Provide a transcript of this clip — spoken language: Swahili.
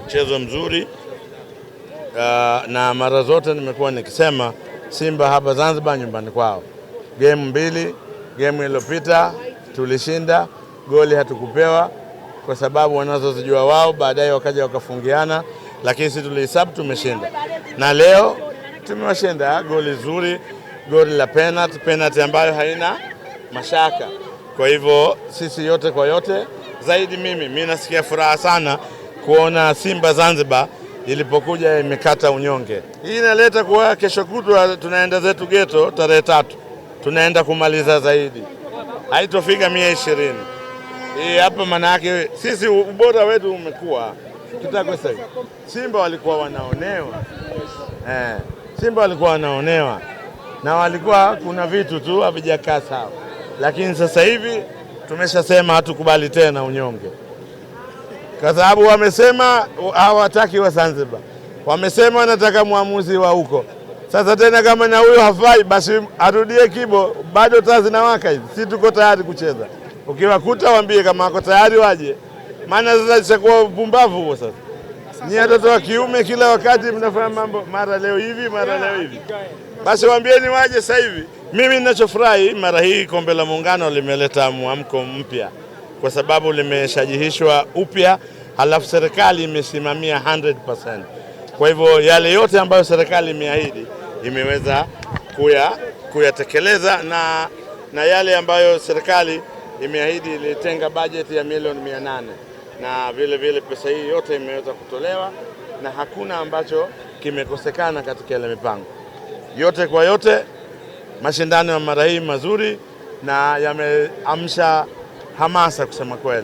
Mchezo mzuri, na mara zote nimekuwa nikisema Simba hapa Zanzibar nyumbani kwao. Game mbili, game iliyopita tulishinda, goli hatukupewa kwa sababu wanazozijua wao, baadaye wakaja wakafungiana, lakini sisi tulihesabu tumeshinda, na leo tumewashinda. Goli zuri, goli la penalty, penalty ambayo haina mashaka. Kwa hivyo sisi yote kwa yote, zaidi mimi nasikia furaha sana kuona Simba Zanzibar ilipokuja imekata unyonge. Hii inaleta kuwa kesho kutwa tunaenda zetu geto tarehe 3 tunaenda kumaliza zaidi, haitofika 120. Hii hapa maana yake sisi ubora wetu umekuwa kitako sasa. Simba walikuwa wanaonewa, Simba walikuwa wanaonewa na walikuwa kuna vitu tu havijakaa sawa, lakini sasa hivi tumeshasema hatukubali tena unyonge, kwa sababu wamesema hawataki wa Zanzibar, wamesema wanataka mwamuzi wa huko. Sasa tena kama na huyo hafai, basi arudie kibo, bado taa zinawaka hizi, si tuko tayari kucheza. Ukiwakuta waambie kama wako tayari waje, maana sasa ishakuwa upumbavu huo. Sasa ni watoto wa kiume kila wakati mnafanya mambo, mara leo hivi, mara leo hivi, basi waambieni waje sasa hivi. Mimi ninachofurahi mara hii kombe la Muungano limeleta mwamko mpya kwa sababu limeshajihishwa upya, halafu serikali imesimamia 100%. Kwa hivyo yale yote ambayo serikali imeahidi imeweza kuyatekeleza, na yale ambayo serikali imeahidi ilitenga bajeti ya milioni 800, na vile vile pesa hii yote imeweza kutolewa na hakuna ambacho kimekosekana katika ile mipango. Yote kwa yote, mashindano ya mara hii mazuri na yameamsha hamasa kusema kweli.